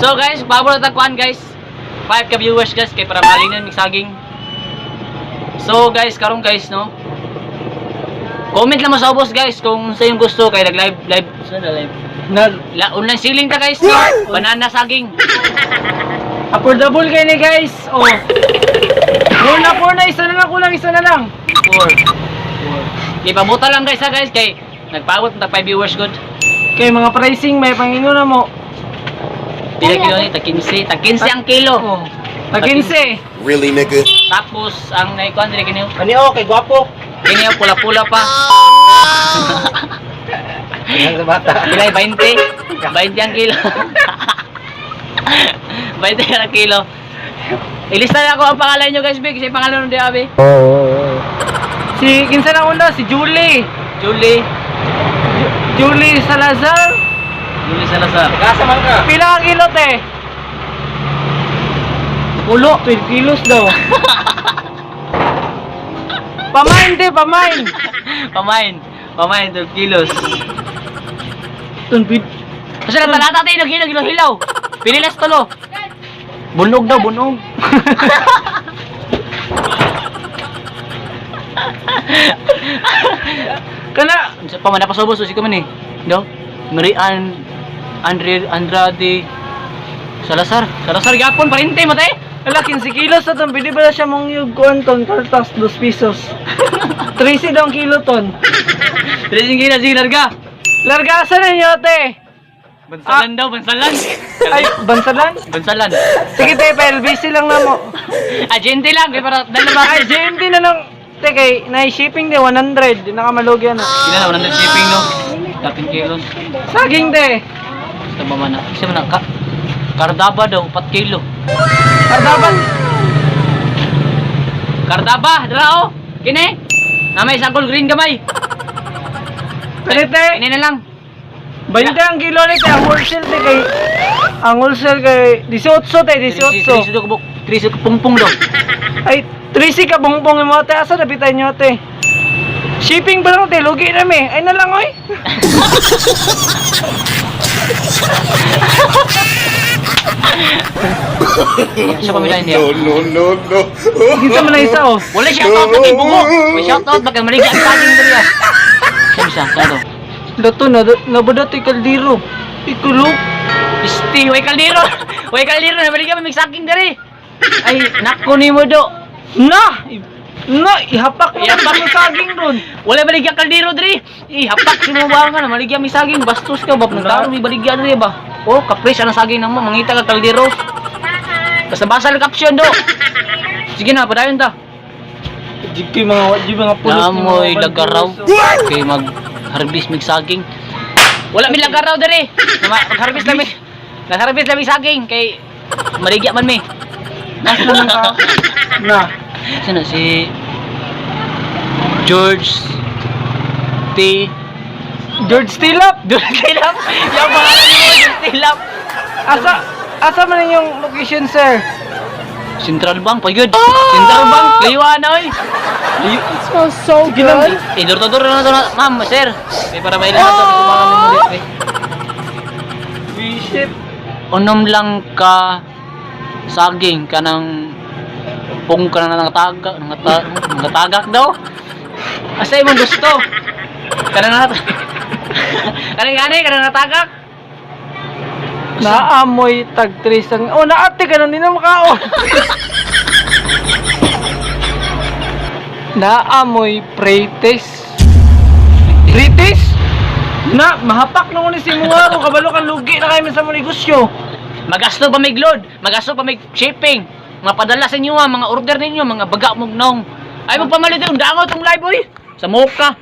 So guys, pabor na kuan guys. 5 ka viewers guys kay para mahalin mig saging. So guys, karon guys no. Comment lang mo sa ubos guys kung sa yung gusto kay nag live live sa na live. Nag La, online selling ta guys no. Banana saging. Affordable kay ni guys. Oh. Four na, isa na lang kulang, isa na lang. 4. Kay pabuta lang guys ha guys kay nagpaabot na 5 viewers good. Kay mga pricing may pangino na mo. Pila kilo ni tag 15, tag 15 ang kilo. Oh. Tag 15. Really, nigga? Tapos ang naikuan diri kini. Ani oh, kay gwapo. Kini oh, pula-pula pa. Ang sa bata. Pila 20. 20 ang kilo. 20 ang kilo. Ilista na ako ang pangalan nyo guys, big. Kasi pangalan nung di abi. Si kinsa na una si Julie. Julie. Julie Salazar. Julie Salazar. Gasa man ka. Pila ka kilo te? Pulo. 12 kilos daw. Pamain te, pamain. Pamain. Pamain, 12 kilos. Tunpid. Kasi natalata tayo, hilaw, hilaw, hilaw. Pinilas tulo. Bunog daw, bunog. Kana Sa pa man napasubos si man eh. No? Marian Andre Andrade Salazar. Salazar gyapon parente mo tay. Ala, 15 kilos na ton. Pwede ba siya mong yung kuan ton? Kartas, 2 pesos. 13 daw ang kilo ton. Dili sige na sige larga. Largasan na niyo, te. Bansalan daw, bansalan. Ay, bansalan? Bansalan. Sige, te, pa-LBC lang na mo. Agente lang kay para dala ba. Ay, GMT na lang. Te, kay, na-shipping de, 100. Di nakamalugyan na. Sila na 100 shipping no. 13 kilos. Saging, te. Sa mama na. Isa man na ka. Kardaba daw 4 kilo. Kardaban. Kardaba, dra oh. Kini. Na may sagol green gamay. Pwede, te. Kini na lang. 20 ang kilo ni, te. Ang wholesale, te, kay... Ang wholesale kay... 18, te, 18. 13 daw kubok. 13 pungpung daw. Ay, 13 ka bongbong mo, te. Asa napitan niyo, te? Shipping pa lang, te. Lugi na, me. Ay na lang, oy. Siya pamilahin niya. No, no, no, no. Kinsa man na isa, oh. Wala shoutout na kay Bungo. May shoutout baka maligya ang saging diri ah. Siya bisa, kado. Dato na, nabada ti kaldero. Ikulog. Isti, way kaldero. Way kaldero na maligya may saging diri. Ay, nako nimo do. Na! Na, ihapak mo Ihapak. ang saging ron. Wala baligya kaldero diri. Ihapak si mo ba nga na maligya may saging bastos ka ba nagkaroon may baligya diri ba. Oh, kapres ang saging namo mangita ka kaldero. Basta basa lang caption do. Sige na, padayon ta. Di mga di mga pulos ni Namoy mga lagaraw banduso. kay mag harvest mig saging. Wala mi lagaraw diri. Mag harvest lang mi. Nag-harvest lang mi saging kay maligya man mi. Nasa naman ka? Na. Sino si George T. George Tilap. George Tilap. Yung pangalan mo George Tilap. Asa asa man yung location, sir? Central Bank pa gyud. Central Bank layuan na oy. It smells so good. Eh, door to door na to na, ma'am, sir. Kay para mailan na to kung mga memory. Shit. Unom lang ka saging kanang pung ka na nangatagak nangatagak daw. Asa imong gusto? Kanang nat kanang gani kanang natagak. Naamoy tag trisang. Oh, naate ka na hindi na makaon. Naamoy pretes. Pretes? Na, mahapak na ni si Muaro. Kabalo kan lugi na kayo sa mga negosyo. Magasto pa may load, magasto pa may shipping. Mga padala sa inyo, ah, mga order ninyo, mga baga mong nong. Ay magpamalit yung dangot tong live oy. Sa moka.